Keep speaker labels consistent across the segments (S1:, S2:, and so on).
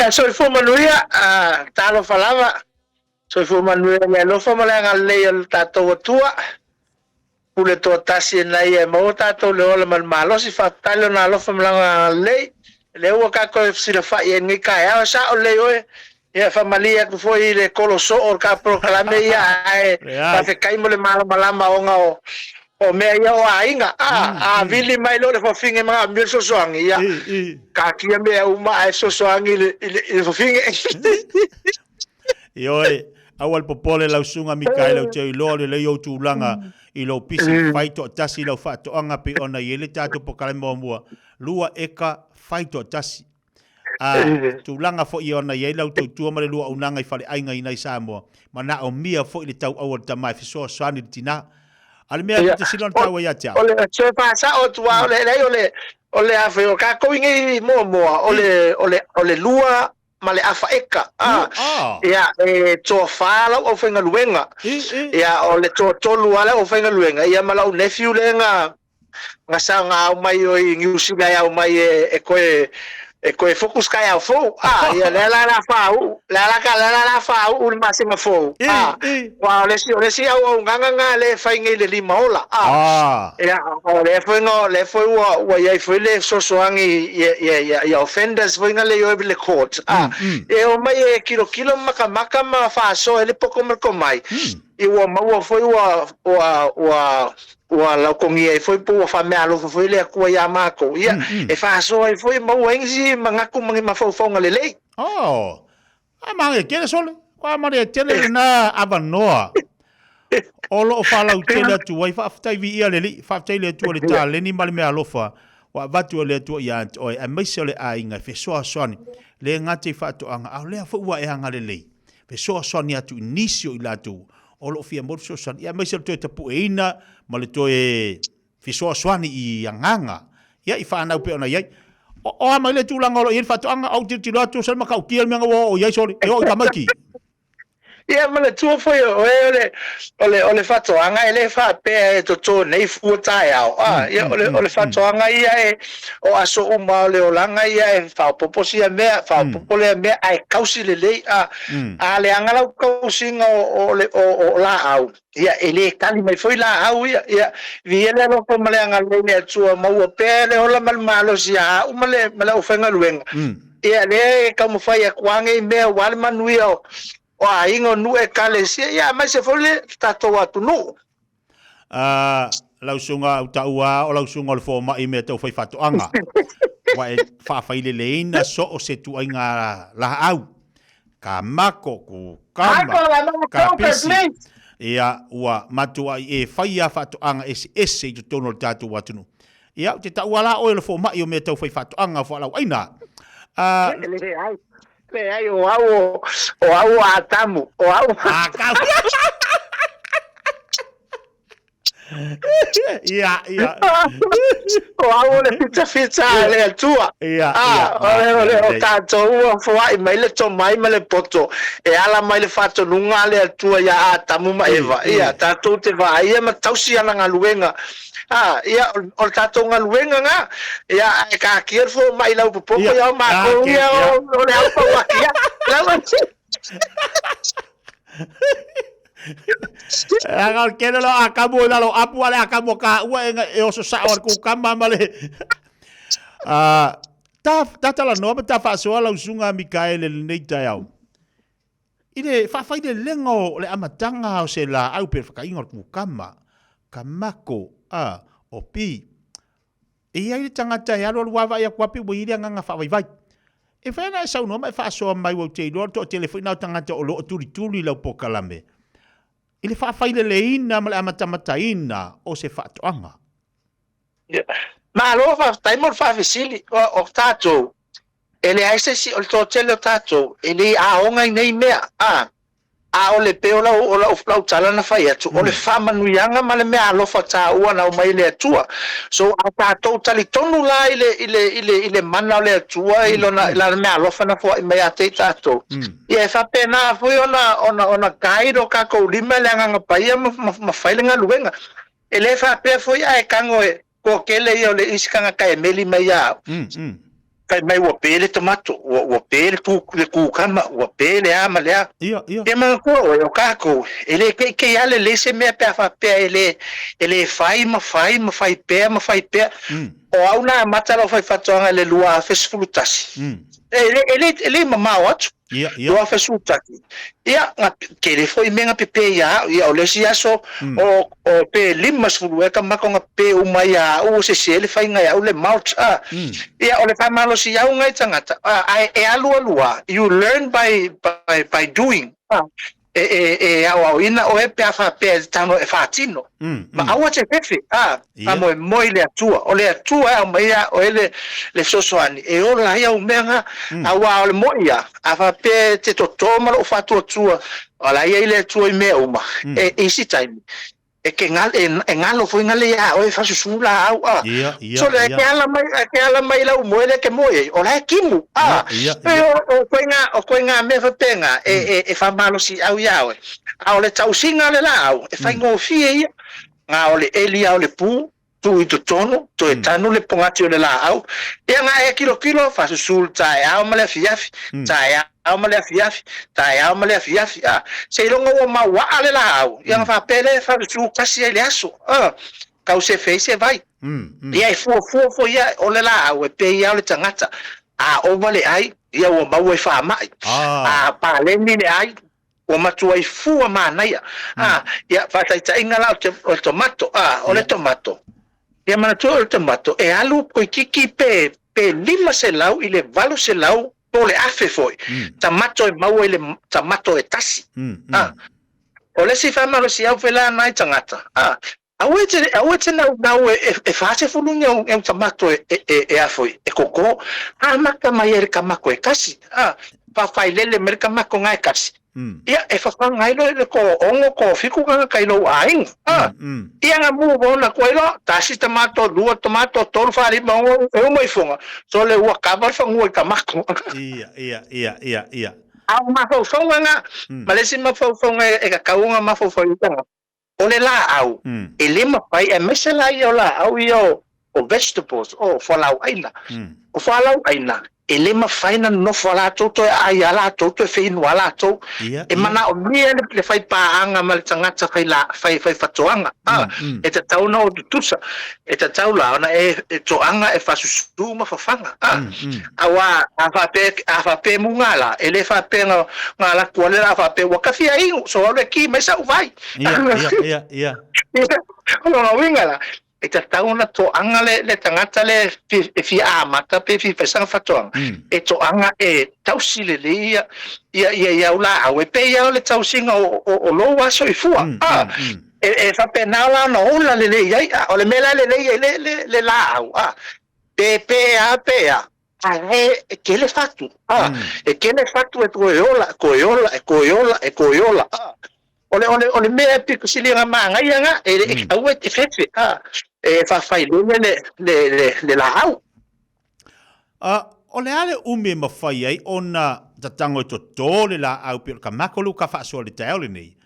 S1: Ia, soifua manuia, talofa lava, soifua manuia i le alofa ma le agalelei o le tatou Atua, pule toatasi e na ia e maua tatou le ola ma le malosi, faafetai Lona alofa ma Lana agalelei, lea ua tatou e fesilafai ai i lenei taeao, e sao lelei oe, ia faamalie atu foi i le kolo soo o le ta polokalame ia, ae faafetai mo le malamalama ona o O mea ia o aiga, a, a vili mai loa le fafine manaomia le fesoasoani, ia, taatia mea uma ae fesoasoani i le, i le, i le fafine.
S2: Ioe, aua le popole lau susuga Mikaele ou te iloa lelei ou tulaga i lou pisi fai toatasi lau faatoaga pei ona i ai le tatou polokalame muamua, 2 eka fai toatasi. A, tulaga foi ona i ai lau tautua ma le luaunaga i faleaiga i nai Samoa, manaomia foi le tauau o le tama e fesoasoani i le tina. A o le mea pito sili ona taua ia te au.
S1: O le toe faasao atu lava, o le, leai, o le, o le a foi, o tatou i nei muamua, o le, o le, o le lua ma le afa eka, a, ia, e toafa lau aufaigaluega, ia, o le toatolu lava le aufaigaluega, ia ma lau nephew lea na, na saoga mai oi Niu Sila e au mai e, e koe e koe focus kai au fou ah ia le la la fa u la la ka la la la fa u le masina fou ah wa o le si o le si au au nganga nga le fai ngai le lima ola ah ia o le foi ngo le foi ua ua iai foi le fesoasoani ia ia ia ia offenders foi nga le ioi le court ah e o mai e kilo kilo makamaka ma faasoa le poko ma le komai i ua maua foi ua ua ua ua lautogia ai foi po ua faameaalofa foi le Atua iā matou, ia, e faasoa ai foi e maua ai nisi manatu ma ni mafaufauga lelei.
S2: Oh, a mange tele sole, kua mare tele lena avanoa o lo o faalautele atu ai, faafetai viia le Alii, faafetai le Atua i le taleni ma le meaalofa ua avatu e le Atua ia te oe, aemaise o le aiga e fesoasoani, le gata i faatoaga, a o lea foi ua e agalelei, fesoasoani atu i nisi o i latou o lo o fia maua le fesoasoani, ia aemaise o le toe tapueina ma le toe fesoasoani i agaga, ia i fanau pei ona i ai. O, o a mai le tulaga o lo o i ai le faatoaga, ou tilotilo atu, sole matautia le mea na ua oo i ai sole, e oo i tamaiti.
S1: Ia manatua foi oe o le, o le, o le faatoaga e le faapea e toto nei fua taeao. A, ia o le, o le faatoaga ia e, o aso uma o le olaga ia e faaopoopo sia mea, faaopoopo lea mea, ae tausi lelei. A, a leaga lau tausiga o, o, le, o, o laau, ia e le tali mai foi laau ia. Ia, viia le alofa ma le agalelei le Atua, maua pea le ola ma le malosi ia au ma le, ma le aufaigaluega. Ia, lea e taumafai atu lava nei mea aua le manuia o, o aiga, o nuu, ekalesia, ia aemaise foi le tatou atunuu.
S2: A, lau susuga au taua o lau susuga o le fomai i mea tau fai faatoaga. Ua e faafaileleina so o se tuaiga laau. Ka mako, kukama, kapisi. Ia, ua matuai e fai a faatoaga eseese i totonu o le tatou atunuu. Ia, ou te taua la oe o le fomai o mea tau fai faatoaga o fualaauaina.
S1: A, Leai, leai, o au o, o au o Atamu, o au. Atamu.
S2: Ia, ia.
S1: O au o le fitafita a le Atua.
S2: Ia, ia.
S1: O le, o le, o tatou ua foai mai le tomai ma le poto e ala mai le faatonuga a le Atua iā Atamu ma Eva. Ia, tatou te vaaia ma tausi ana galuega. A, ia, o le tatou galuega na. Ia, ae taatia le fomai lau popoto ia o matou ia o le aupauaki. Ia, lau
S2: Aga o le tele o lau akamu i lalo apu a le akamu o kaua e, e oso sao a le kukama ma le... Ta, ta talanoa ma ta faasoa lau susuga Mikaele i lenei taeao. I le faafailelega o le amataga o se laau pe le whakainga o le kukama, ka mako, a, o pi. E i ai le tagata e alualu vaavaai atu lava pei ua i ai le agaga faavaivai. E mafai ona e saunoa ma e faasoa mai ua ou te iloa o le toatele foi na o tagata o lo o tulituli i lau polokalame i le faafaileleina ma le amatamataina o se faatoaga.
S1: Malo faafetai mo le faafesili. O tatou, e leai se isi, o le toatele o tatou e le aoga i nei mea, a. A o le pei o lau, o lau, lau tala na fai atu, o le faamanuiaga ma le meaalofa taua na aumai e le Atua. So, a tatou talitonu la i le, i le, i le, i le mana o le Atua, i lona, i lana meaalofa na foai mai ia te i tatou, ia e faapena foi ona, ona, ona guide o tatou lima e le Agaga Paia ma, ma, ma fai le galuega. E le faapea foi a e tago e toatele ia o le isi tagata e meli mai ia au. Fai mai ua pe le tomato, ua pe le kukama, ua pe le a ma le a.
S2: Ia, ia.
S1: Ia manatua oe, o kākou, e le keikei lava lelei se mea pe a faapea e le fai ma fai ma fai pea ma fai pea. O au na amata lau faifaatoaga i le 2011. E le mamao atu.
S2: Ia, ia.
S1: 2011. Ia, na tele foi mea na pepe ia au. Ia, o le isi aso, o pe 50 eka mako na pepe uma ia au, o sese le faiga ia au le mulch. Ia, o le faamalosi au ngai tagata, ae e alualu lava, you learn by doing. E aoaoina oe pe a faapea e tago e faatino. Ma aua te fefe, faamoemoe i le Atua. O le Atua e aumaia oe le fesoasoani e ola ai au mea na. Aua o le moni lava, a faapea e te toto ma lou faatuatua, o la e i ai le Atua i mea uma, e isi taimi, e ke e galo foi gale ia oe fasusu la au a.
S2: Ia,
S1: So le
S2: ia.
S1: Ke ala mai ke ala mai lau moe le ke moe ai, o la e kimu a.
S2: Ia,
S1: E
S2: ia.
S1: O koinga mea faapena e faamalosi au iā oe. A o le tausiga o le laau, e faigofie ia. Na o le eli lava o le pu, tuu i totonu, toe tanu le pogati o le laau. Ia na e kilokilo, fasusu le taeao ma le afiafi, taeao ma le afiafi, taeao ma le afiafi. A, seiloga ua mauaa le laau, ia na faapea lea e fasusu tasi ai i le aso. A, tau sefe ai se vai. Ia e fuafua foi ia o le laau e pei lava o le tagata. A ova le ai, ia ua maua i faamai. A paleni le ai, ua matuai fua manaia. A, ia faataitaiga la o le tomato, a, o le tomato. Ia manatua o le tomato, e alu toeitiiti pe 500 i le 800 po o le 1000 foi tamato e maua i le tamato e tasi. A, o le isi faamalosi au foi la nai tagata, a, aua e te naunau e 40 ni au tamato e a foi, e koko, amata mai ai le kamako e kasi, a, faafailele mai le kamako na e kasi. Ia, e fafaga ai loa i le ko 6 ko 7 tagata i lou aiga. A, ia na move on atu ai loa, tasi tamato, lua tamato, tolu, fa, lima, ono, e uma ifoga, so le ua kava le fanua i kamako.
S2: Ia, ia, ia, ia, ia.
S1: A o mafaufauga na, ma le isi mafaufauga e tatau ona mafaufau i tagata, o le laau, e le mafai, aemaise la ia o laau ia o vegetables, o fualaauaina. O fualaauaina, e le mafai ona nonofo a latou toe aai a latou toe feinu a latou.
S2: Ia,
S1: E
S2: ia.
S1: manaomia le faipaaga ma le tagata fai la fai fatoaga. A, e tatau ona o tutusa. E tatau la ona e toaga e fasusu ma fafaga. A, aua a faapea muga la, e le faapea na alu atu le la faapea ua kafia inu, so au le ki mai sa'u vai.
S2: Ia, ia, ia, ia.
S1: O lona uiga la, e tatau ona toaga le tagata le e fia amata pe fia fai sana fatoaga. E toaga e tausi lelei ia ia ia ia au laau e pei lava o le tausiga o lou aso i fua. A, e faapena la ona ola lelei ai. A, o le mea la e lelei ai le laau. A, pe pe a pe a, a e tele fatu. A, e tele fatu e toe ola, toe ola, e toe ola, e toe ola. A, o le mea e pito sili ona manaia na, e aua e te fefe. A, e faafailele le laau.
S2: O le a le umi e mafai ai ona tatago e totō le laau pei o le kamako lea ua faasoa i le taeao lenei.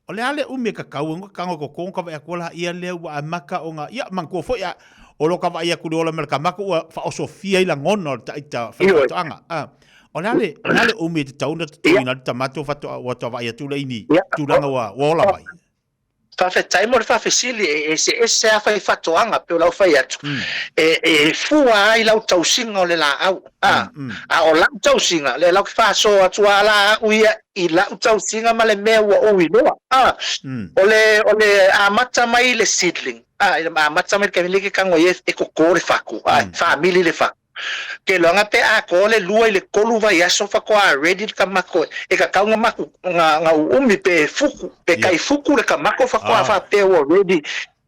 S2: O le a le umi e kakau ai ona tago e totō ona ka vaai atu laia lea ua amata ona, ia manatua foi a o lo ka vaai atu i le ola ma le kamako ua faaosofia ai lagona o le taita faifaatoaga. A, o le a le umi e tatau ona totoina ai le tamato faatoa ua vaai atu lea i ni tulaga ua ola mai?
S1: Faafetai mo le faafesili. E eseese lava faifaatoaga pei o lau fai atu. E fua ai lau tausiga o le laau. A, a o lau tausiga, lea lau ke faasoa atu lava la au ia i lau tausiga ma le mea ua ou iloa. A, o le amata mai le seedling. A, i le amata mai le taimi lenei ke tago ai e totō le fatu. A, faamili le fatu. Ke iloaga pe atoa le 2 i le 3 vaiaso faatoa ready le kamako e tatau ona maku na uumi pe fuku pe tai fuku le kamako faatoa faapea ua ready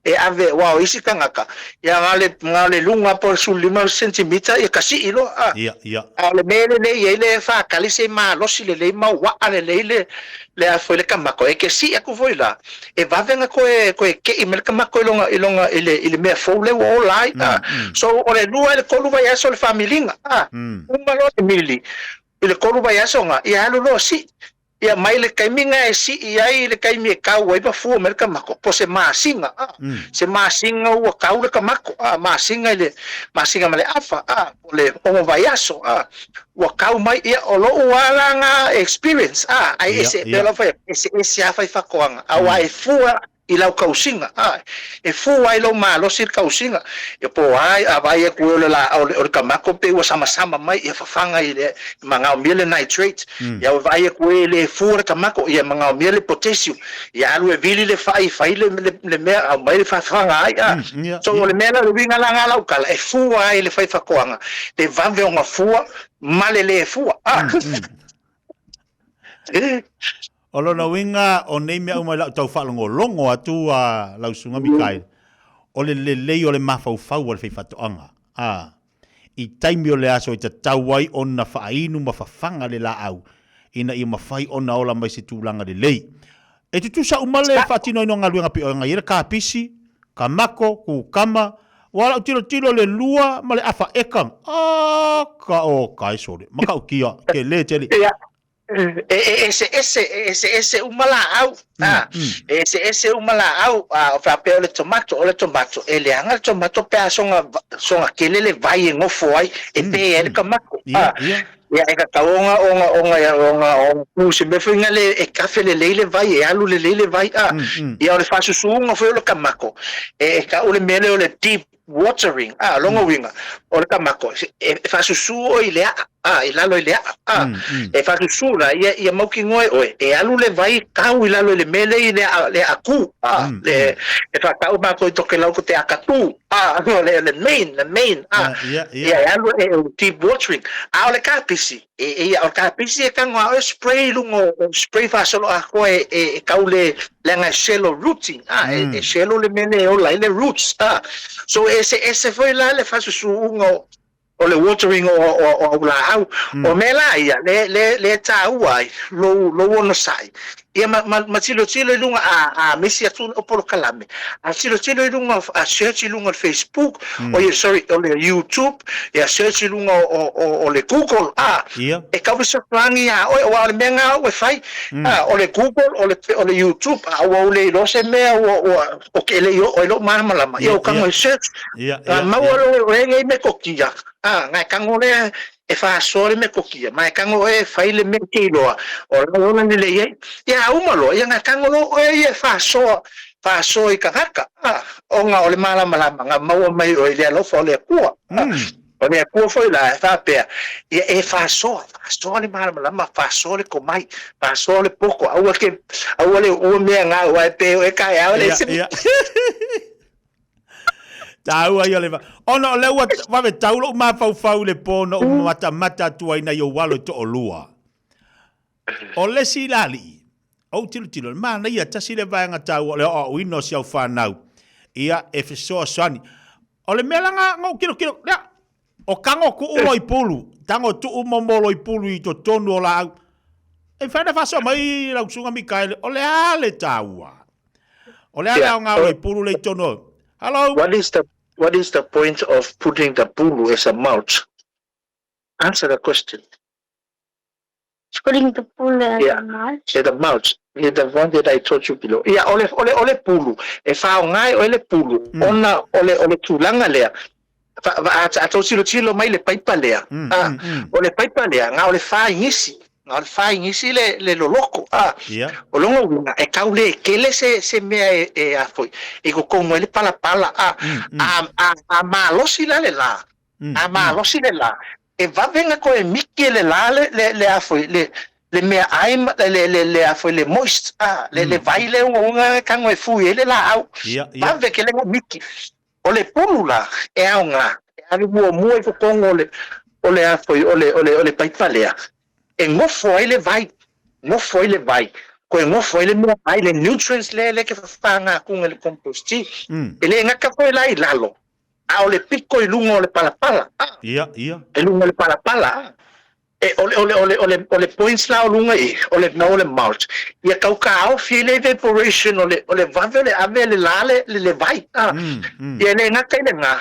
S1: e ave aua o isi tagata ia na o le luga po o le 15 sentimita ia kasii loa a.
S2: Ia, ia.
S1: A o le mea lelei ai le faatali se i malosi lelei ma uaa lelei le a foi le kamako e ke sii atu foi la e vave ona toe ke'i mai le kamako i loga i le mea fou lea ua ola ai a. So o le 2 i le 3 vaiaso le faamiliga a. Uma loa le mili i le 3 vaiaso na ia alu loa sii. Ia mai le taimi na e sii ai i le taimi e kau ai ma fua mai le tamato, po o se masina, a, se masina ua kau le tamato, a, masina i le masina ma le afa, a, po o le ono vaiaso, a, ua kau mai. Ia, o lou lava la na experience, a, ai ese, pei o lau fai atu, eseese lava faifatoaga, aua e fua i lau tausiga, a, e fua ai lou malosi i le tausiga. Ia po o a, a vaai atu e o le laau o le tamato pei ua samasama mai, ia fafaga i le magaomia le nitrate. Ia ua vaai atu e le fua le tamato, ia magaomia le potassium. Ia alu e vili le fai, fai le, le, le mea, aumai le fafaga ai, a. So, o le mea la, le uiga la nga lau tala, e fua ai le faifatoaga, le vave ona fua ma le le fua, a.
S2: O lona uiga, o nei mea uma i lau tau faalogologo atu a lau Susuga Mikael, o le lelei o le mafaufau o le faifaatoaga, a, i taimi o le aso e tatau ai ona faainu ma fafaga le laau ina ia mafai ona ola mai se tulaga lelei. E tutusa uma le faatinoina o galuega pei ona i ai le kapisi, kamako, kukama, ua lau tilotilo le lua ma le afa eka, a ka o ka e sole, matautia, tele tele.
S1: Ia, e eseese, e eseese uma laau, a, e eseese uma laau, a, o faapea o le tomato, o le tomato, e leaga le tomato pe a soga, soga tele le vai e nofo ai, e pe ai le tamato, a, ia e tatau ona, ona, ona, ona, ona tu se mea foi lea e kafe lelei le vai, e alu lelei le vai, a, ia o le faasusuga foi o le tamato, e tau le mea lea o le deep watering, a, lona uiga, o le tamato, e faasusu oe i le aa, a, i lalo i le aa, a, e faasusu la, ia, ia mautinoa e oe, e alu le vai kau i lalo i le mea lea i le aa, le aa kū, a, le, e faatau matou i Tokelau ko te akatū, a, o le, le main, le main, a, ia e alu e, deep watering, a o le kapisi, E, ia, o le kapisi e tago a oe spray i luga o, spray faasoloatoa e, e, e kau le, leaga e shallow rooting, a, e, e shallow le mea lea e ola ai le roots, a. So e eseese foi la le faasusuuga o, o le watering o, o, o au laau. O mea la ia, le, le, le taua ai lou, lou onosai. Ia ma, ma, ma tilotilo i luga, a, a misi atu lau polokalame, a tilotilo i luga, a search i luga o le Facebook, o ia, sorry, o le YouTube, ia search i luga o, o, o le Google, a,
S2: Ia.
S1: e tau fesoasoani iā oe, aua o le mea lena au e fai, a, o le Google, o le, o le YouTube, a ua ou le iloa se mea ua, ua, o ke le i oo ai lou malamalama, ia
S2: Ia,
S1: ou tago
S2: ia.
S1: e search,
S2: Ia,
S1: a
S2: ia,
S1: maua
S2: ia.
S1: loa e oe nei metotia, a, na e tago lea e faasoa le metotia, ma e tago oe e fai le mea e te iloa, o la e ola lelei ai. Ia a uma loa, ia na tago loa oe ia e faasoa, faasoa i tagata, a, ona o le malamalama na maua mai oe i le alofa o le Atua. A, o le Atua foi la e faapea, ia e faasoa, faasoa le malamalama, faasoa le tomai, faasoa le poto, aua ke, aua le uua mea na aua e pe oe taeao le
S2: Ia, ia. Taua ia le va. Ona o lea ua vave tau lou mafaufau i le po na ou matamata atu ai nai ou alo e toalua. O le isi la alii, ou tilotilo, le manaia tasi le vaega taua o le aoaoina o si au fanau, ia e fesoasoani. O le mea la na ou tilotilo, lea, o tago tuu loipulu, tago tuu momo loipulu i totonu o laau. E mafai ona faasoa mai lau Susuga Mikaele, o le a le taua? O le a le aoga o loipulu lea i totonu o... Hello?
S1: What is the, what is the point of putting the pulu as a mulch? Answer the question.
S3: Putting the pulu as
S1: Yeah.
S3: a mulch.
S1: Yeah, the mulch. Yeah, the one that I taught you below. Ia, o le, o le, o le pulu, e faaaoga e oe le pulu, ona o le, o le tulaga lea, fa, fa, a, a tou tilotilo mai le paipa lea, a, o le paipa lea, na o le fa inisi, na o le fa inisi le, le loloko, a,
S2: Ia.
S1: o lona uiga, e tau le tele se, se mea e, e a foi, e totonu ai le palapala, a, a, a, a malosi la le la, A malosi le la, e vave ona toe miki e le la le, le, le a foi, le, le meaai ma, le, le, le a foi, le moist, a, le, le vai lea ugauga e tago e fui ai le laau.
S2: Ia, ia.
S1: Vave tele ona miki. O le pulu la, e aoga, e alu muamua i totonu o le, o le a foi, o le, o le, o le paipa lea, e nofo ai le vai, nofo ai le vai, toe nofo ai le meaai, le nutrients lea lea e te fafaga atu i le compost tea. E le gata foi la i lalo, a o le piko i luga o le palapala, a.
S2: Ia, ia.
S1: I luga o le palapala, a. E, o le, o le, o le, o le, o le points la o luga i, o le, o le mulch, ia tau taofi ai le evaporation o le, o le vave o le ave e le la le, le, le vai, a. Ia e le gata i lena,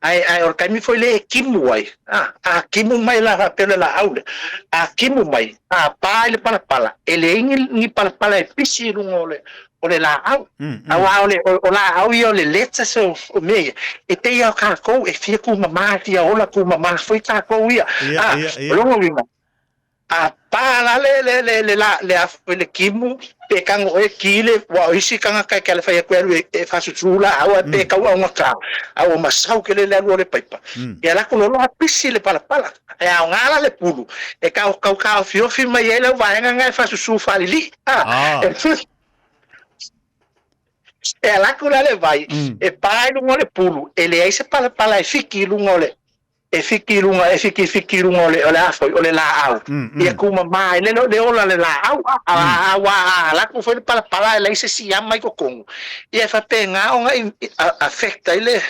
S1: Ae, ae o le taimi foi lea e timu ai, a, a timu mai la faapea o le laau lea, a timu mai, a pa i le palapala, e leai ni, ni palapala e pisi i luga o le, o le laau. Aua o le, o, o laau ia o le lettuce o, o mea ia, e pei lava o tatou e fia tumama, fia ola tumama foi tatou ia.
S2: Ia,
S1: A,
S2: ia,
S1: o
S2: ia.
S1: lona uiga, A pa la le le le le la le a foi le timu pe tago oe ki le ua o isi tagata e taumafai atu e alu e faasusu laau ae pe tau augata a ua masau tele le alu o le paipa. Ia alu atu loa pisi le palapala ae aoga la le pulu e tau tau taofiofi mai ai lau vaega na e faasusu faalilii a. E alu atu la le vai e pa i luga o le pulu e leai se palapala e fiki i luga o le e fiki i luga, e fiki fiki i luga o le, o le a foi, o le laau. Ia tumama ai le, le ola le laau, a, a, a, ua a alu atu foi le palapala e leai se siama i totonu, ia e faapena ona i, a, affect ai le,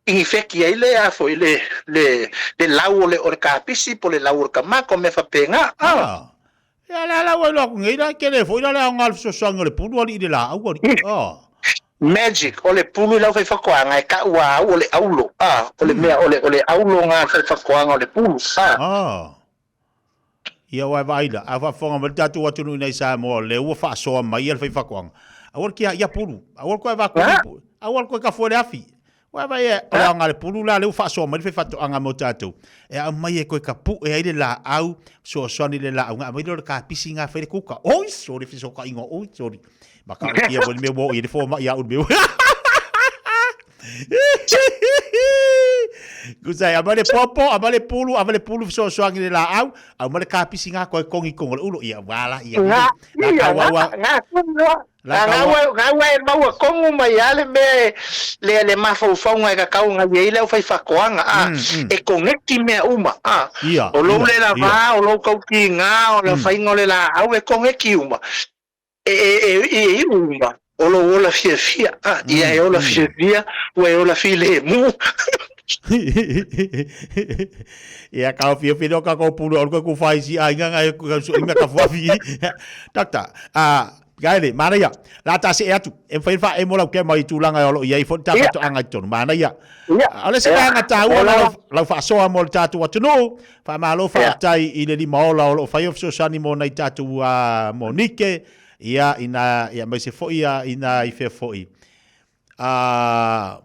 S1: inifeki ai le a foi, le, le, le lau o le, o le kapisi po o le lau o le tamato, mea faapena. A.
S2: Ah. Ia le ala ua iloa atu nei la, e tele foi la le aoga o le fesoasoani o le pulu alii i le laau alii. Ah.
S1: Magic, o le pulu i lau faifakoaga e kau a au o le aulo, a, o le mea, o le, o le aulo na faifakoaga o le pulu, a.
S2: Ah. Ia ua e vaai la, a faafofoga mai le tatou atunuu i nei Samoa o lea ua faasoa mai le faifakoaga. Aua le kia ia pulu, aua le koe vaku, aua le koe kafua i le afi. Ua vaai e, o le aoga le pulu la, lea ua faasoa mai le faifaatoaga mo tatou. E aumai e koe kapu'e ai le laau, fesoasoani i le laau, ona aumai lea o le kapisi na fai le kuka. Oi, sori fesootaiga, oi, sori. Matautia foi le mea ua oo i ai le fomai ia au i le mea. Tusa ai, aumai le popo, aumai le pulu, aumai le pulu fesoasoani i le laau, aumai le kapisi na koe kogi i totonu o le ulo. Ia, ua la, ia,
S1: Nga,
S2: la
S1: ia,
S2: tau
S1: nga,
S2: au a.
S1: nga, nga,
S2: La
S1: A
S2: tau
S1: gau e, gau e maua komu mai lava le mea e, le, le mafaufauga e kakau nai ai le aufaifaatoaga, a, e koneki mea uma, a.
S2: Ia,
S1: O lou
S2: ia,
S1: le
S2: ia.
S1: lava, o lou tautiga, o le faiga o le laau, e koneki uma. E, e, e, e iu uma, o lou ola fiafia, a, ia e ola fiafia, ua e ola filemu.
S2: Ia ka fiafia lea o tatou pulu aua le toe tufa ai isi aiga nai i mea tafuafi. Doctor, a, Gaele, manaia, la ta see atu, e mafai ona faaemo lau kema i tulaga o lo o i ai foi le ta faatoaga i totonu. Manaia. O le isi vaega taua na lau, lau faasoa mo le tatou atunuu, faamalo faafetai i le limaola o lo o fai o fesoasoani mo nai tatou uh, monike, ia, ina, ia, aemaise foi ia, ina i fea foi. Uh,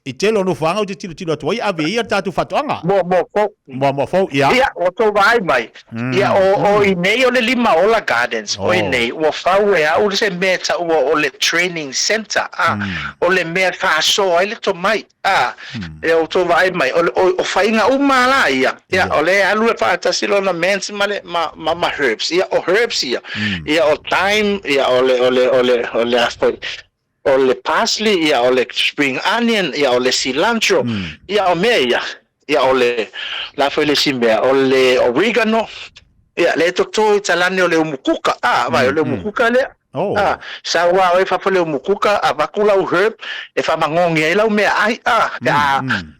S2: I tele o nofoaga ou te tilotilo atu ai, ave ia le tatou faatoaga.
S1: Moamoa fou.
S2: Moamoa fou, ia.
S1: Ia, ua tou vaai mai. Ia, o, o i nei o le Limaola Gardens, o i nei, ua fau e au se mea e taua o le training centre, a, o le mea e faasoa ai le tomai, a, ia ua tou vaai mai, o, o, o faiga uma lava la ia, ia, o lea e alu e faatasi lona mint ma le, ma, ma, ma herbs, ia, o herbs ia, ia, o thyme, ia, o le, o le, o le, o le a foi, o le parsley, ia o le spring onion, ia o le cilantro, ia o mea ia, ia o le, la foi le isi mea, o le oregano, ia le toto i talane o le umukuka, a, vai o le umukuka lea.
S2: Oh.
S1: A, sau lava oe i fafo le umukuka, avatu lau herb, e faamagogi ai lau meaai, a, a,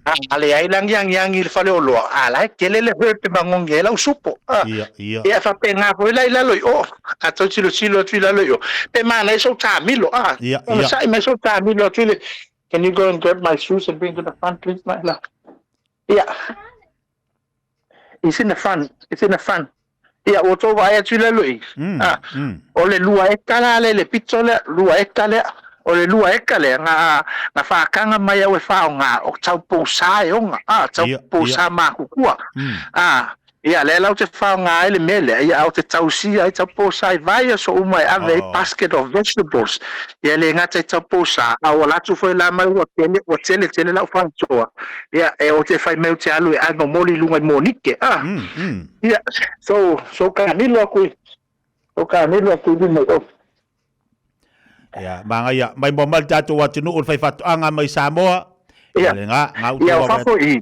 S1: a, a leai le agiagiagi i le faleoloa, a la e tele le herb e magogi ai lau supo, a.
S2: Ia, ia.
S1: Ia e faapena foi la i lalo i o, a toe tilotilo atu i lalo i o, pe manaia sou taamilo, a,
S2: Ia,
S1: ona
S2: ia.
S1: sa'i mai sou taamilo atu i le, Can you go and grab my shoes and bring to the front, please, my love? Ia. It's in the front, it's in the front. Ia, ua tou vaai atu i lalo i, a, o le lua eka la le i le pito lea, lua eka lea, o le lua eka lea, na, na whakanga mai au e whaonga, o tau pōsā e onga, a, tau pōsā mākukua, a, ia, lea lau te whaonga ai le mea lea, ia, au te tausia ai tau pōsā i vai aso uma e ave ai basket of vegetables, ia le gata i tau pōsā, a ua latu foi la mai ua tele, ua tele tele lau whaitoa, ia, e o te whai mai o te alu e ai momoli i lunga i Mōnike, a, ia, so, so ka nilo aku i, so ka nilo aku i luma i o.
S2: Ia, manaia, mai moa mai le tatou atunuu o le faifaatoaga mai Samoa.
S1: Ia,
S2: le nga, nga utu
S1: ia o
S2: wa
S1: fafo i,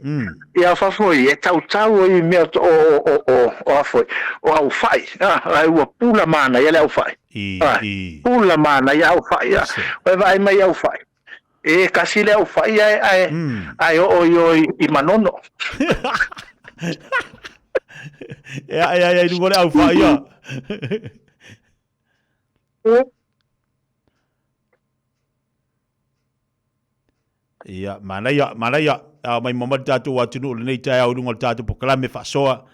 S1: ia o fafo i, e tautau ai i mea o, o, o, o, o a foi, o au whai, a, ai ua pula manaia le au whai.
S2: I,
S1: Ai,
S2: i.
S1: pula manaia au whai, a, oe vaai mai au whai. E kasi le au whai ae, ae, ae oo i o i, i Manono.
S2: Ia, ia, ia, i lunga o le au whai, ia. Ia, manaia, manaia. A mai mamalu tatou atunuu i lenei taeao i luga o le tatou polokalame faasoa,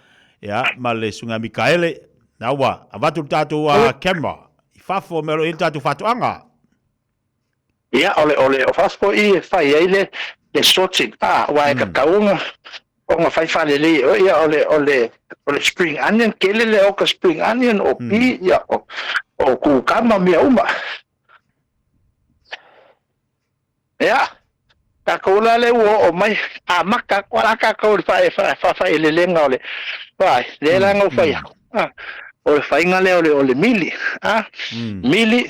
S2: ia, ma le Susuga ia Mikaele. Na ua avatu le tatou camera i fafo mea o lo o i ai le tatou faatoaga.
S1: Ia, o le, o le, o fafo i e fai ai le, le sorting, a, aua e tatau ona, ona fai faalelei e oe, ia, o le, o le, o le spring onion, tele le oka spring onion, o pi, ia, o, o kukama, mea uma. Ia, tatou la lea ua oo mai, amata atu lava la tatou i le faafaileleina o le, vaai, lea la na ou fai atu, o le faiga lea o le mili, a, mili,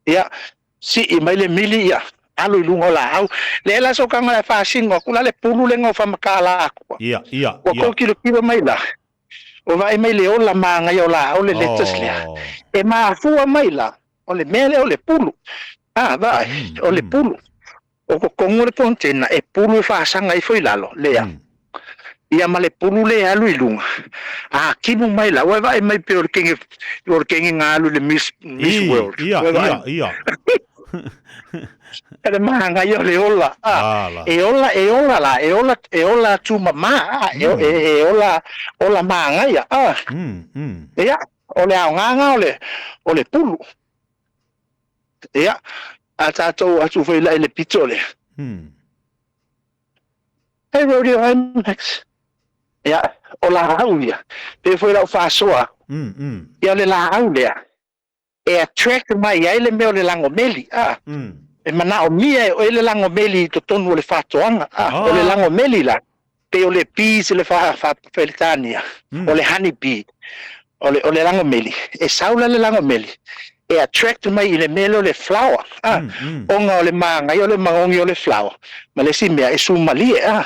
S1: ia, sii mai le mili, ia, alu i luga o laau. Lea la sotaga e faasino atu la le pulu lea na ou faamatala atu.
S2: Ia, ia,
S1: Ua tou tilotilo mai la, ua vaai mai le ola manaia o laau le lettuce lea. E mafua mai la, o le mea lea o le pulu. A, vaai, o le pulu. O totonu o le container e pulu e faasaga ifo i lalo, lea. Ia ma le pulu lea e alu i luga, a timu mai la, ua e vaai mai pei o le kege, o le kege na alu i le Miss, Miss World.
S2: Ia, ia, ia.
S1: E le manaia o le ola. A, e ola, e ola la, e ola, e ola tumama, a, e, e ola, ola manaia. A, ia, o le aoga o le, o le pulu. Ia, a tatou atu foi la i le pito lea. Hey Rodeo, hi Max. Ia, o laau ia. Pe foi lau faasoa. Ia o le laau lea. E attract mai ai le mea o le lagomeli. Ah. E manaomia e oe le lagomeli i totonu o le faatoaga. Ah. O le lagomeli la, pei o le bees le faa-Peretania, o le honey bee, o le, o le lagomeli, e sau la le lagomeli, e attract mai i le mea lea o le flower, ah, ona o le manaia o le magogi o le flower, ma le isi mea, e sumalie, ah.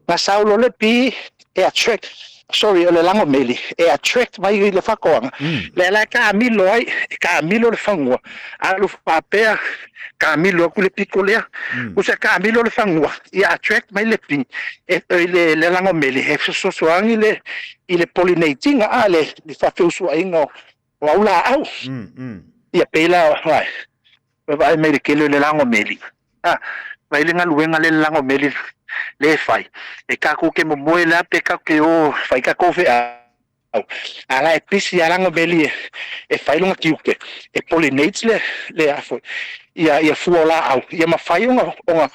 S1: Na sau loa le bee, e attract, sorry, o le lagomeli, e attract mai i le faatoaga, lea la e taamilo ai, e taamilo le fanua, alu faapea, taamilo atu le pito lea, usa taamilo le fanua, ia attract mai le bee, e, le, le lagomeli, e fesoasoani le, i le pollinating, a, le, le faafeusuaiga o, o au laau. Ia pei la, vaai, vaai mai le tele o le lagomeli, a, vaai le galuega lea le lagomeli le fai, e tatou te momoe la pe tatou te o fai tatou feau, a la e pisi a lagomeli e, e fai lona tiute, e pollinate le, le a foi, ia, ia fua o laau, ia mafai ona, ona,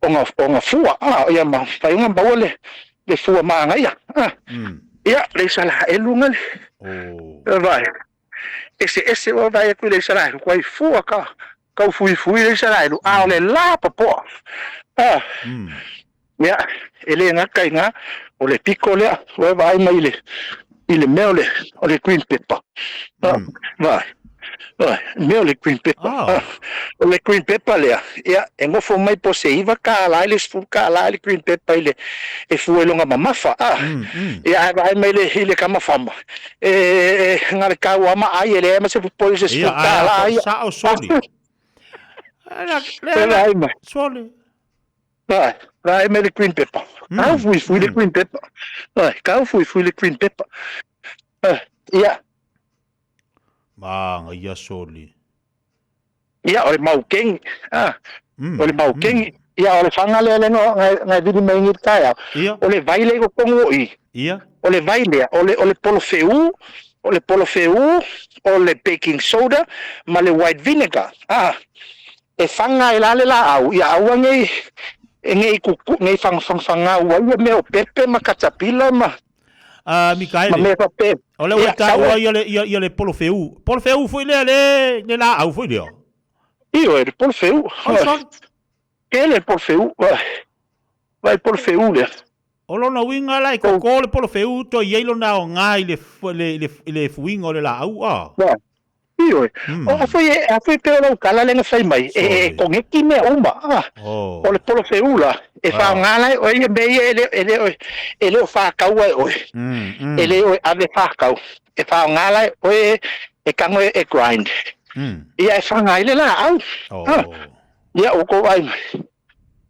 S1: ona, ona fua, a, ia mafai ona maua le, le fua manaia, a. Ia, le Isaraelu nga le, vaai, eseese ua vaai atu i le Isaraelu, kuai fua ka, kau fuifui le Isaraelu, a o le lapopoa. A, ia, e le gata i gā, o le piko lea, ua vaai mai i le, i le mea o le, o le green pepper. A, vaai, vaai, mea o le green pepper. A, o le green pepper lea, ia, e nofo mai po o se $9 i le $10 i le green pepper i le, e fua i lona mamafa. A, ia, ae vaai mai le, i le kamafama, e, e, na le tau lava ma ai, e leai ma se popole i se $10 ia.
S2: Sao soli.
S1: E vaai mai.
S2: Soli.
S1: Vaai, vaai mai le green pepper. Kau fuifui le green pepper. Vaai, kau fuifui le green pepper. Ia.
S2: Manaia soli.
S1: Ia, o le maukeni. Ah, o le maukeni. Ia, o le faga lea lea na e vili mai nei i le taeao. O le vai lea i totonu o i. O le vai lea, o le, o le polofeu, o le polofeu, o le baking soda, ma le white vinegar. Ah, e faga ai la le laau, ia aua nei, e nei kuku, nei fagafagau ai ia mea o pepe ma katapila ma,
S2: Ah, Mikaele.
S1: Ma mea faapea.
S2: O lea ua taua ia le, ia, ia le polofeu. Polofeu foi lea le, le laau foi lea.
S1: Ioe, le polofeu.
S2: Oh, sorry.
S1: Tele le polofeu. Vai polofeu lea.
S2: O lona uiga la e koko le polofeu toe i ai lona aoga i le, le, le, le fuiga o le laau, a?
S1: Ioe. O a foi, a foi pei o lau tala lea na fai mai, e, e koneki mea uma. A. O le polofeu la, e faaaoga la e oe ia mea ia e le, e le, e le o fātaua e oe. E le o e ave fātau. E faaaoga la e oe e tago e, e grind. Ia e faga ai le laau. A. Ia ua tou vaai mai.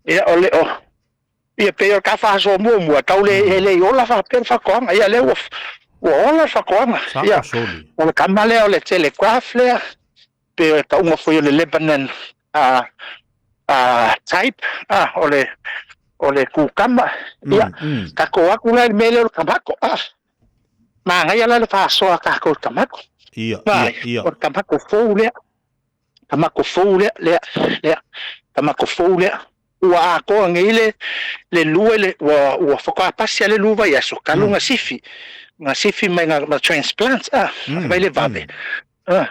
S1: Ia o le o, Ia pei o le ta faasoa muamua, tau le, e le i ola faapea le faatoaga. Ia lea ua, ua ola le faatoaga. Ia, o le tama lea o le Telegraph lea, pei o le tauga foi o le Lebanon type, o le, o le kukama. Ia, takou aku la i le mea lea o le kamako. Ah, manaia la le faasoa a takou i le kamako.
S2: Ia, ia, ia.
S1: O le kamako fou lea. Kamako fou lea, lea, lea. Kamako fou lea. Ua atoa nei le, le lua le, ua, ua faatoa pasi lava le lua vaiaso, talu na sifi. Na sifi mai na, na transplant, ah, mai le vave. Ah.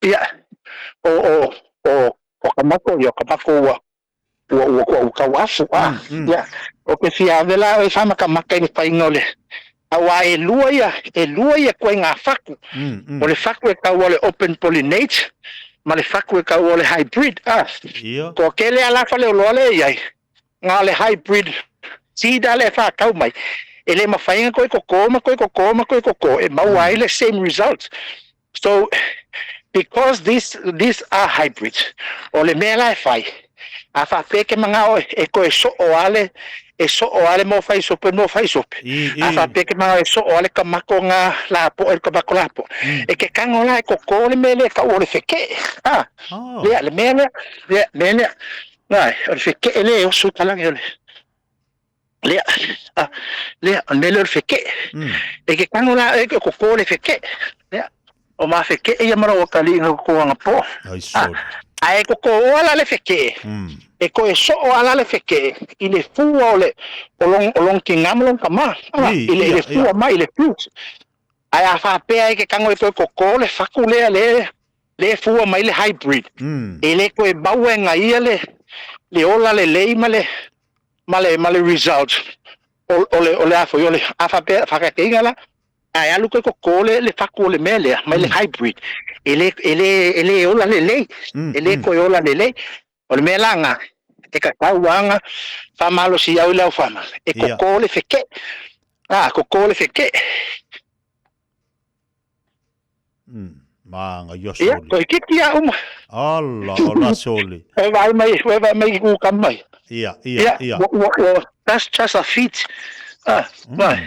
S1: Ia, o, o, o, o kamako, ia, o kamako ua, ua, ua, ua, ua tau afu, ah. Ia, o ke fia ave la oe faamakamaka i le faiga o le, auā e lua ia, e lua ia ituaiga fatu. O le fatu e taua o le open pollinate, ma le fatu e taua o le hybrid, ah. Toatele lava la faleoloa lea e i ai, na o le hybrid seed lava lea e faatau mai. E le mafai ona toe toto ma toe toto ma toe toto e maua ai le same result. So, because this, these are hybrids, o le mea la e fai, a faapea e te manao e toe soo lava le, e soo lava le mo faisope mo faisope. A faapea e te manao e soo lava le tamato na lapoa i le tamato lapoa. E te tago la e toto le mea lea e tau o le fekee. Ah, lea, le mea lea, lea, mea lea. Ai, o le fekee lea e oso i palagi o le, lea, ah, lea, o le mea lea o le fekee. E te tago la e toto le fekee. Lea, o ma fekee ia ma lou atalii na toto anapo. Ah, ae toto oa la le fekee, e toe soo lava la le fekee i le fua o le, o lona, o lona tinā ma lona tamā. Ah, i le, i le fua mai, i le fruit. Ae a faapea e te tago e toe toto le fatu lea, lea, lea e fua mai le hybrid, e le toe maua e gaia le, le ola lelei ma le, ma le, ma le result o, o le, o le a foi, o le, a faapea, faataitaiga la, ae alu toe toto le, le fatu o le mea lea, mai le hybrid, e le, e le, e le ola lelei, e le toe ola lelei. O le mea la lena, e tatau lava ona faamalosi au i le aufama, e toto le fekee, a, toto le fekee.
S2: Manaia
S1: Ia,
S2: soli.
S1: toeitiiti lava uma.
S2: Ala, ola soli.
S1: E vaai mai, e vaai mai i kukama mai.
S2: Ia, ia, ia.
S1: Ua, ua, that's just a fit. Ah, vai.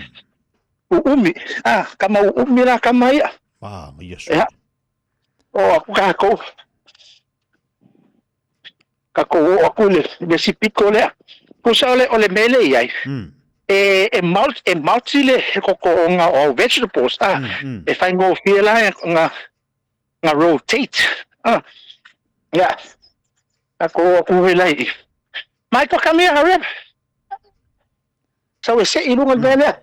S1: Uumi. Ah, kama uumi la kama ia.
S2: Manaia soli.
S1: Ia. O aku kākou. Kākou o aku le, le isi pito lea. Tusa o le, o le mea lea i ai. E, e mulch, e mulch le kokooga o au vegetables, ah, e faigofie la nga, nga rotate. Ah, ia, kākou o aku la i. Michael, come here, hurry up. Sau e sei i luga le mea lea.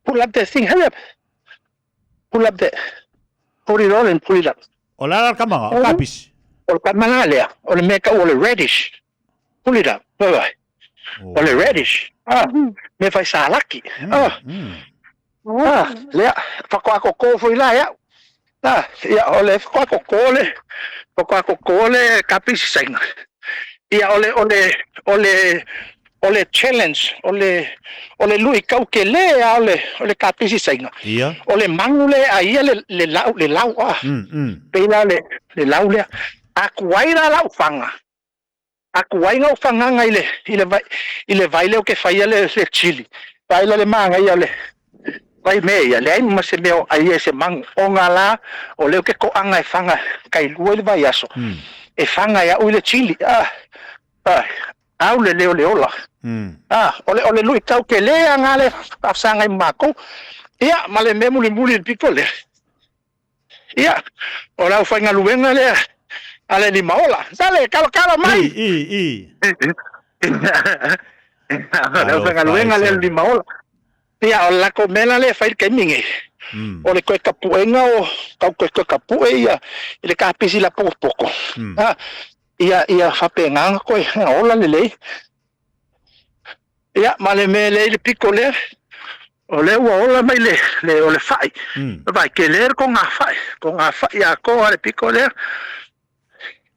S1: Pull up that thing, hurry up. Pull up that. Put it on and pull it up.
S2: O le ala le kamaga, o kapisi.
S1: O le kamaga lea, o le mea e tau o le radish. Pull it up. Vai vai. O le radish. Ah, mea fai salaki. Ah. Ah, lea, faatoa koko foi la e au. Ah, ia, o le faatoa koko le, faatoa koko le kapisi saina. Ia, o le, o le, o le, o le challenge, o le, o le luitau tele lava o le, o le kapisi saina.
S2: Ia.
S1: O le magu lea e ai ia le, le lau, le lau, ah. Pei la le, le lau lea. A tuai la lau faga, a tuai na ou fagaga i le, i le vai, i le vai lea ou te faia le, le chili, vaai la le manaia o le vai mea ia, leai ma se mea o aia i se magu. O nga la, o lea ou te toaga e faga tailua i le vaiaso, e faga e au i le chili, ah, ah, au le leo le ola. Ah, o le, o le luitau tele lava na le faasagai ma matou. Ia, ma le mea mulimuli i le pito lea, Ia, o le aufaigaluega lea a le Limaola. Sale, kalokalo mai!
S2: I, i, i.
S1: O le aufaigaluega lea a le Limaola. Ia, o le latou mea la lea e fai i le taimi nei, o le toe tapuega o, tau toe toe tapue ia i le kapisi lapopopo. Ia, ia faapena ona toe ola lelei. Ia, ma le mea lea i le pito lea, o lea ua ola mai le, le, o le fai. Vaai, tele le togafai, togafai atoa le pito lea.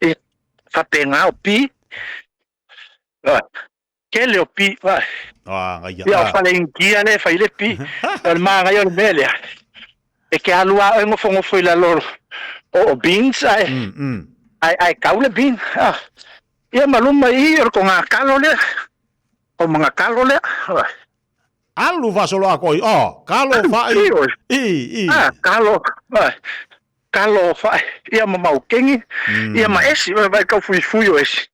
S1: Ia, faapena o pi. Vaai, tele o pi, vaai. Ia, o fale Initia lea e fai le pi. O le manaia o le mea lea, e te alu lava oe nofonofo i lalo o beans ae, ae, ae kau le bean. Ah. Ia ma luma i i o le toga kalo lea, o maga kalo lea.
S2: Alu faasolo atoa i o, kalo fai. I, i.
S1: Ah, kalo, kalo fai. Ia ma maukeni, ia ma esi, vai kau fuifui o esi.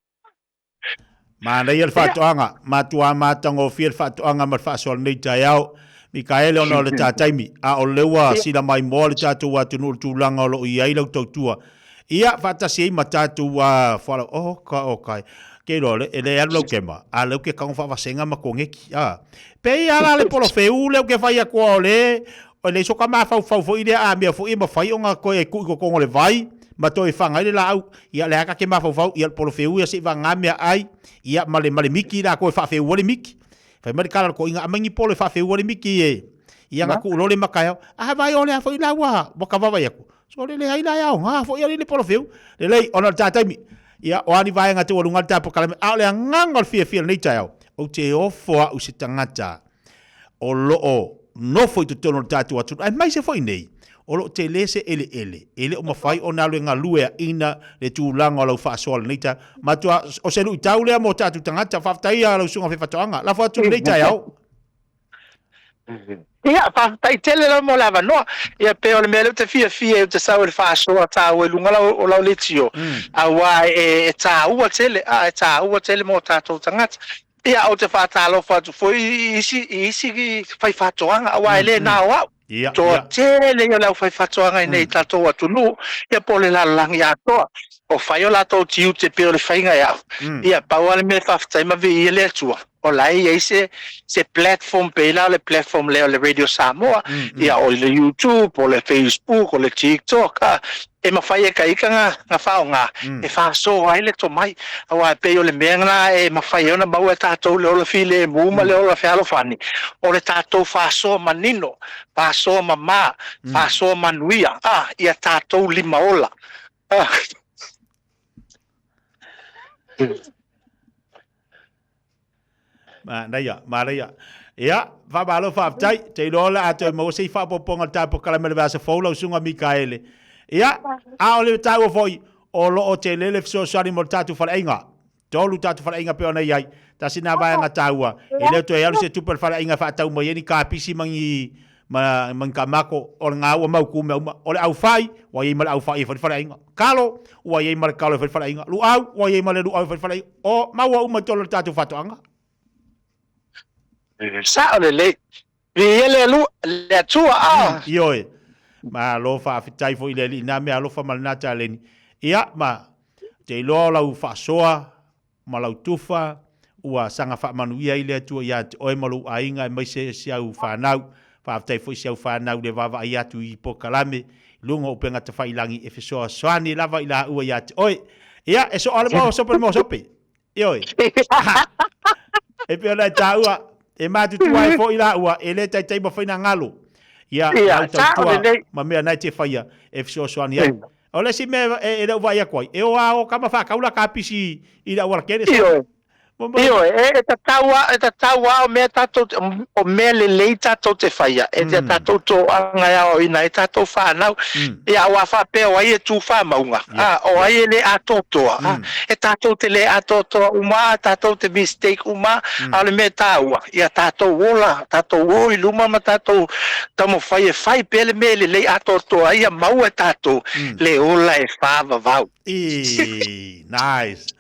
S2: Manaia le faatoaga, matua matagofie le faatoaga ma le faasoa lenei taeao. Mikaele ona o le ta taimi, a o lea ua sila maimoa le tatou atunuu i le tulaga o lo o i ai lau tautua. Ia, faatasi ai ma tatou fualaau, oka, oka, ke iloa le, e le alu lau kema, a lea ou ke tago faavasega ma koneki, a. Pei lava la le polofeu lea ou ke fai atu o le, e leai soka mafaufau foi lea a mea foi e mafai ona toe tuu i totonu o le vai ma toe faga ai le laau. Ia lea ta te mafaufau, ia le polofeu ia se i vagana meaai, ia ma le, ma le miki latou e faafeua le miki. Fai mai le tala a le toeaina, aumai ni polo e faafeua le miki e. Ia na tuu loa le mataeao. A vaai o lea foi la ua, ua ta vaavaai atu. Sole leai la e aoga foi alii le polofeu. Lelei, ona o le ta taimi. Ia, o a ni vaega taualuga le ta polokalame, a o le agaga o le fiafia i lenei taeao, ou te ofo au i se tagata o lo o nofo i totonu o le tatou atunuu, aemaise foi nei, o lo o tele se eleele, e le o mafai ona alu e galueaina le tulaga o lau faasoa i lenei taeao. Matua, o se luitau lea mo tatou tagata. Faafetai lau Susuga Faifaatoaga. Lafo atu i lenei taeao.
S1: Ia, faafetai tele lava mo le avanoa. Ia, pei o le mea lea ou te fiafia ai ou te sau i le faasoa taua i luga o lau leitio, aua e taua tele, a, e taua tele mo tatou tagata. Ia, ou te faatalofa atu foi i isi, i isi faifaatoaga, aua e le na o au. Toatele ia o le aufaifaatoaga i nei i tatou atunuu, ia po o le lalolagi atoa. O fai o latou tiute pei o le faiga e au. Ia, pau lava le mea e faafetai ma viia le Atua, o la e i ai se, se platform pei la o le platform lea o le Radio Samoa, ia o le YouTube, o le Facebook, o le TikTok, a, e mafai e ka ika na faaaoga e faasoa ai le tomai. Aua e pei o le mea lena e mafai ai ona maua e tatou le ola filemu ma le ola fealofani, o le tatou faasoa manino, faasoa mama, faasoa manuia, a, ia tatou limaola.
S2: Manaia, manaia. Ia, faamalo faafetai. Te iloa o le a toe maua se i faaopoopoga o le ta polokalame i le vaiaso fou lau Susuga Mikaele. Ia, a o le taua foi, o lo o tele le fesoasoani mo le tatou faleaiga. Tolu tatou faleaiga pei ona i ai. Tasi lena vaega taua. E le o toe alu se tupe a le faleaiga e faatau mai ai ni kapisi ma ni ma, ma ni kamako, o lena ua mautu mea uma. O le aufai, ua i ai ma le aufai e fai le faleaiga. Kalo, ua i ai ma le kalo e fai le faleaiga. Luau, ua i ai ma le luau e fai le faleaiga. O, maua uma i totonu o le tatou faatoaga.
S1: Sao lelei. Viia le Alua, le Atua, a.
S2: Ioe. Malo faafetai foi i le Alii na mea alofa ma lena taleni. Ia, ma, te iloa o lau faasoa, ma lau tufa, ua saga faamanuia ai le Atua ia te oe ma lou aiga aemaise si au fanau. Faafetai foi si au fanau i le vaavaai atu i polokalame i luga o upega tafailangi e fesoasoani lava i laua ia te oe. Ia, e soa le moa sope le moa sope. Ioe. E pei ona e taua, e matutua ai foi laua, e le taitai mafai na galo. Ia,
S1: Ia,
S2: lau
S1: sao
S2: tautua
S1: lelei.
S2: ma mea na e te faia e fesoasoani ai. O le isi mea e le o vaai atu ai, e o a o kama faatau la kapisi i le aualatele.
S1: Ioe. Ioe, e tatau a, e tatau a o mea tatou, o mea lelei tatou te faia, e te tatou toaga e aoaoina ai tatou fanau. Ia, aua faapea o ai e tu faamauga, a, o ai e le atoatoa, a, e tatou te le atoatoa uma a, tatou te mistake uma a, a o le mea taua, ia tatou ola, tatou o i luma ma tatou taumafai e fai pea le mea e lelei atoatoa ai, ia maua e tatou le ola e faavavau.
S2: Ii, nice.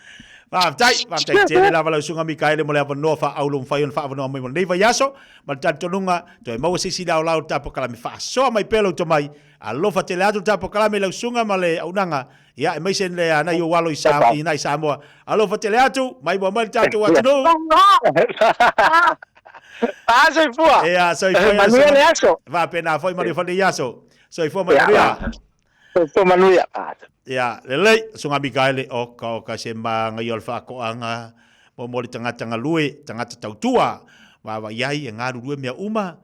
S2: Faafetai, faafetai tele lava lau Susuga Mikaele mo le avanoa faaauro ua mafai ona faaavanoa mai mo lenei vaiaso. Ma le talitonuga, toe maua se isi laolao o le ta polokalame faasoa mai pea lou tomai. Alofa tele atu le ta polokalame i lau susuga ma le auaunaga, ia aemaise le nai ou alo i Sa, i nai Samoa. Alofa tele atu, maimoa mai le tatou atunuu.
S1: A, soifua.
S2: Ia, soifua ia
S1: Manuia le aso.
S2: Faapena foi, manuia foi lenei aso. Soifua ma manuia.
S1: Soifua manuia.
S2: Ia, lelei, Susuga Mikaele, oka, oka se māngaia o le faatoaga, mo mo le tagata galue, tagata tautua, vaavaai ai e galulue mea uma.